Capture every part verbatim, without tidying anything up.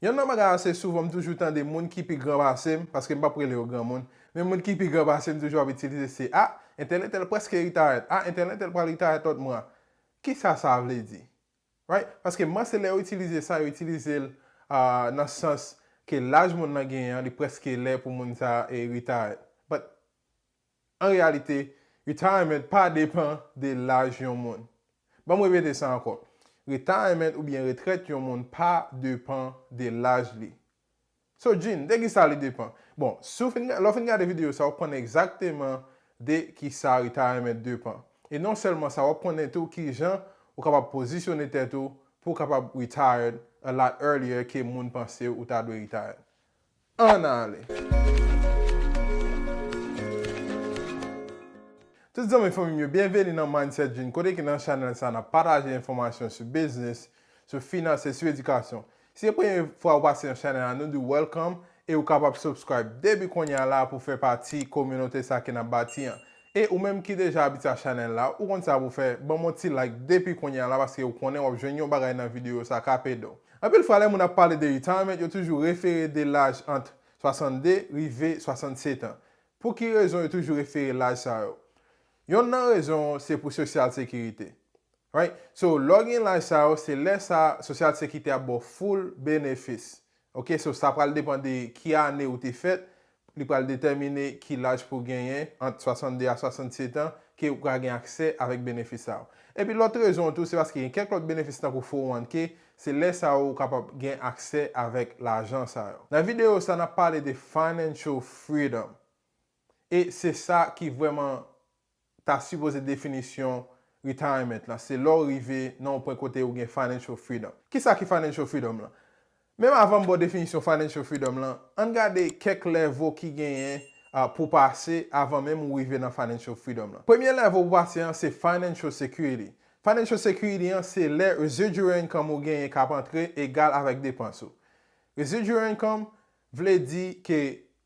Yonn nan bagay ase souvan m toujou tande moun ki pi gran pase m, paske m p ap rele yo granmoun, men moun ki pi gran pase m toujou ap itilize se, a, entèl entèl prèske retire, a, entèl entèl pral retire lòt mwa. Kisa sa vle di? Right? Paske m panse lè yo itilize sa, yo itilize l, ah, nan sans ke laj moun nan genyen an, li prèske lè pou moun sa a, e, retire. But, an reyalite, retirement pa depann de laj yon moun. Ban m repete sa ankò. Retirement oubyen retrèt yon moun pa depann de laj li. So, Jean, de kisa li depann? Bon, si w fin, lè w fin gade videyo sa, w ap konnen egzakteman de kisa retirement depann. E non sèlman sa, w ap konnen tou kijan ou kapab pozisyone tèt ou pou w kapab retired a lot earlier ke moun panse ou ta dwe retired. Ann ale! Tout zanmi fanmi m yo, byenveni nan Mindset Jean, kote ke nan chanèl sa n ap pataje enfòmasyon sou biznis, sou finans e sou edikasyon. Si se premye fwa ou pase nan chanèl la, nou di w welcome e ou kapab subscribe depi kounye a la pou fè pati kominote sa ke n ap bati an. E ou menm ki deja abitye a chanèl la, ou konn sa pou fè, ban m yon ti like depi kounye a la paske ou konnen w ap jwenn yon bagay nan videyo sa k ap ede w. Anpil fwa lè moun ap pale de retirement, yo toujou refere de laj ant swasannde rive swasannset an. Pou ki rezon yo toujou refere laj sa yo? Yonn nan rezon se pou sosyal sekirite. Right? So, lè w gen laj sa yo, se lè sa sosyal sekirite ap ba w full benefis. Ok, so sa pral depann de ki ane ou te fèt, li pral detèmine ki laj pou w genyen ant swasannde a swasannset an ke ou ka gen aksè avèk benefis sa yo. Epi lòt rezon tou, se paske gen kèk lòt benefis tankou four oh one K, se lè sa yo ou kapab gen aksè avèk lajan sa yo. Nan videyo sa, n ap pale de financial freedom. E se sa ki vrèman ta sipoze definisyon retirement lan. Se lè w rive nan yon pwen kote ou gen financial freedom. Kisa ki financial freedom lan? Menm avan m ba w definisyon financial freedom lan, ann gade kèk level ki genyen, ah, pou pase avan menm ou rive nan financial freedom lan. Premye level pou pase an se financial security. Financial security an se lè residual income ou genyen k ap antre egal avèk depans ou. Residual income vle di ke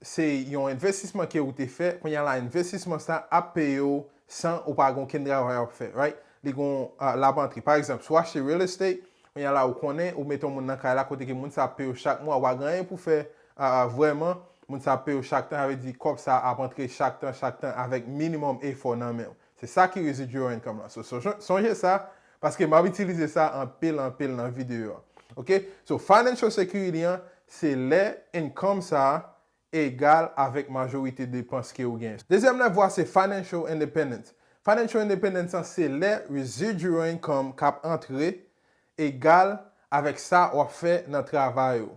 se yon envestisman ke ou te fè, kounye a la envestisman sa ap peye w san ou pa gen okenn travay w ap fè, right? Li gon, ah, l ap antre. Pa egzanp, si w achte real estate, kounye a la ou konnen, ou mete yon moun nan kay la kote ke moun sa ap peye w chak mwa, ou pa gen anyen pou fè, ah, ah, vrèman, moun sa ap peye w chak tan, sa vle di kòb sa ap antre chak tan, chak tan avèk minimum efò nan men w. Se sa ki residual income lan. So, so, sonje sa, paske m ap itilize sa anpil, anpil nan videyo a. Ok? So, financial security an, se lè income sa a egal avèk majorite depans ke ou genyen. Dezyèm level a se financial independence. Financial independence an, se lè residual income k ap antre egal avèk sa w ap fè nan travay ou.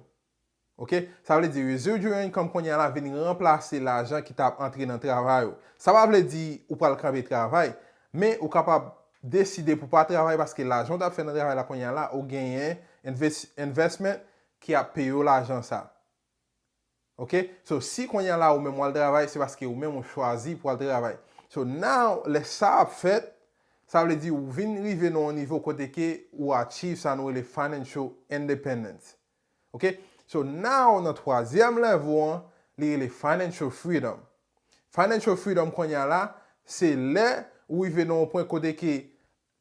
Ok? Sa vle di residual income kounye a la vin ranplase lajan ki t ap antre nan travay ou. Sa pa vle di ou pral kanpe travay, men ou kapab deside pou pa travay paske lajan w t ap fè nan travay la kounye a la, ou genyen inves-, investment ki ap peye w lajan sa. Ok? So, si kounye a la ou menm w al travay, se paske ou menm ou chwazi pou w al travay. So, now, lè sa ap fèt, sa vle di ou vin rive nan yon nivo kote ke ou achieve sa nou rele financial independence. Ok? So, now, nan twazyèm level an, li rele financial freedom. Financial freedom kounye a la, se lè ou rive nan yon pwen kote ke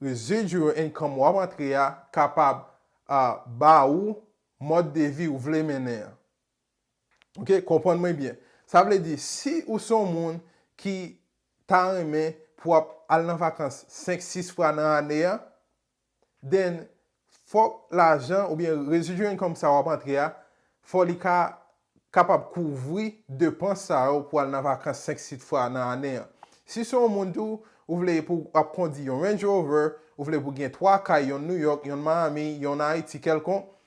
residual income w ap antre a kapab, ah, ba ou mòd de vi ou vle mennen an. Ok, konprann mwen byen. Sa vle di, si ou se yon moun ki ta renmen pou w ap al nan vakans senk, sis fwa nan ane a, then fòk lajan oubyen residual income sa w ap antre a, fò li ka kapab kouvri depans sa yo pou al nan vakans senk, sis fwa nan ane an. Si se yon moun tou, ou vle pou w ap kondi yon Range Rover, ou vle pou gen twa kay, yon New York, yon Miami, yon Ayiti kèlkonk,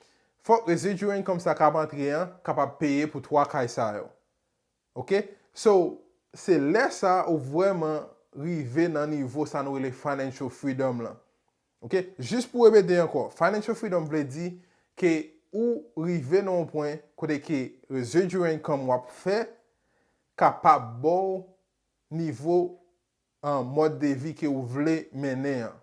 fòk residual income sa k ap antre an kapab peye pou twa kay sa yo. Ok? So, se lè sa ou vrèman rive nan nivo sa nou rele financial freedom lan. Ok? Jis pou repete ankò, financial freedom vle di ke ou rive nan yon pwen kote ke residual income w ap fè kapab ba w nivo an mòd de vi ke ou vle mennen an.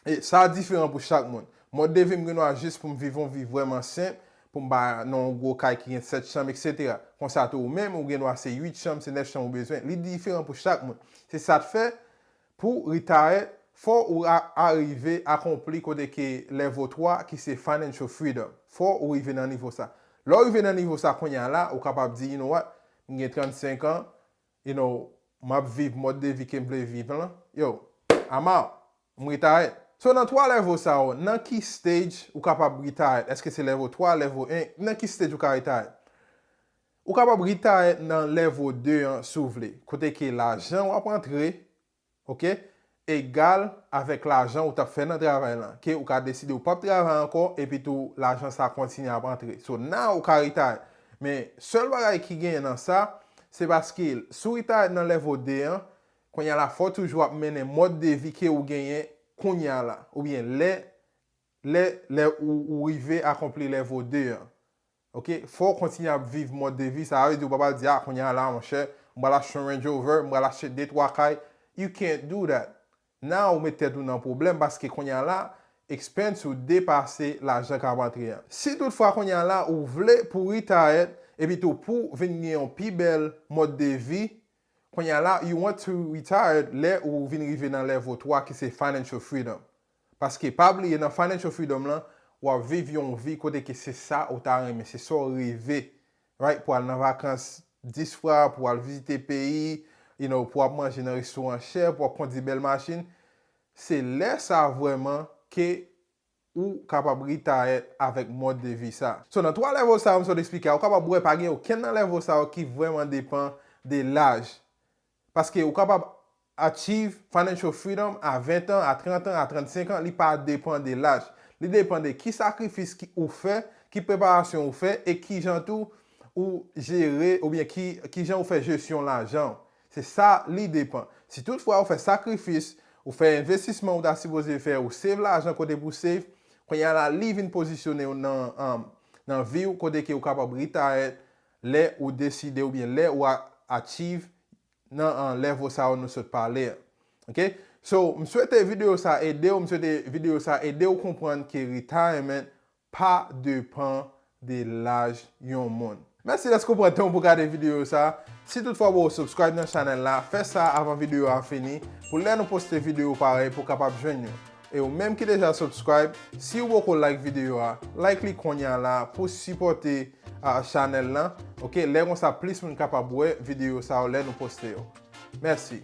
E sa diferan pou chak moun. Mòd de vi m gen dwa jis pou m viv yon vi vrèman senp, pou m pa nan yon gwo kay ki gen sèt chanm, etsetera. Konsa tou ou menm, ou gen dwa se uit chanm, se nèf chanm ou bezwen. Li diferan pou chak moun. Se sa k fè, pou retire, Fò ou a- arive akonpli kote ke level twa ki se financial freedom. Fò ou rive nan nivo sa. Lè w rive nan nivo sa kounye a la, ou kapab di, you know what, m gen trannsenk an, you know, m ap viv mòd de vi ke m vle viv lan. Yo, I'm out. M retire. So nan twa level sa yo, nan ki stage ou kapab retire? Èske se level twa, level en? Nan ki stage ou ka retire? Ou kapab retire nan level de an si w vle. Kote ke lajan w ap antre, ok, egal avèk lajan ou t ap fè nan travay lan. Ke ou ka deside ou p ap travay ankò, epi tou lajan sa kontinye ap antre. So now ou ka retire. Men sèl bagay ki genyen nan sa, se paske si w retire nan level de an, kounye a la fò toujou ap mennen mòd de vi ke ou genyen kounye a la. Oubyen lè lè lè ou, ou rive akonpli level de an. Ok? Fò w kontinye ap viv mòd de vi sa. Sa vle di ou pa pral di, a, kounye a la, monchè, m pral achte yon Range Rover, m pral achte de twa kay. You can't do that. Now ou met tèt ou nan pwoblèm paske kounye a la, expense ou depase lajan k ap antre an. Si toutfwa kounye a la ou vle pou retire, epi tou pou vin gen yon pi bèl mòd de vi, kounye a la, you want to retire lè ou vin rive nan level twa ki se financial freedom. Paske pa bliye nan financial freedom lan, w ap viv yon vi kote ke se sa ou ta renmen, se sa w reve. Right? Pou al nan vakans dis fwa, pou al vizite peyi, you know, pou ap manje nan restoran chè, pou ap kondi bèl machin. Se lè sa vrèman ke ou kapab retire avèk mòd de vi sa. So nan twa level sa yo m sot eksplike a, ou kapab wè pa gen okenn nan level sa yo ki vrèman depan de laj. Paske ou kapab achieve financial freedom a ven an, a trant an, a trannsenk an, li pa depan de laj. Li depan de ki sakrifis ki ou fè, ki preparasyon ou fè, e kijan tou ou jere, oubyen ki, kijan ou fè jesyon lajan w. Se sa li depan. Si toutfwa ou fè sakrifis, ou fè envestisman ou ta sipoze fè, ou save lajan kote pou save, kounye a la li vin pozisyone w nan, um, nan vi w kote ke ou kapab retire lè ou deside oubyen lè ou a- achieve nan an level sa yo nou sot pale a. Ok? So, m swete videyo sa ede w, m swete videyo sa ede w konprann ke retirement pa depan de laj yon moun. Mèsi dèske w pran tan w pou gade videyo sa. Si toutfwa w subscribe nan chanèl la, fè sa avan videyo a fini, pou lè nou poste videyo parèy pou w kapab jwenn yo. E ou menm ki deja subscribe, si w poko like videyo a, like li kounye a la pou sipòte a chanèl lan. Ok, lè konsa plis moun kapab wè videyo sa yo lè nou poste yo. Mèsi.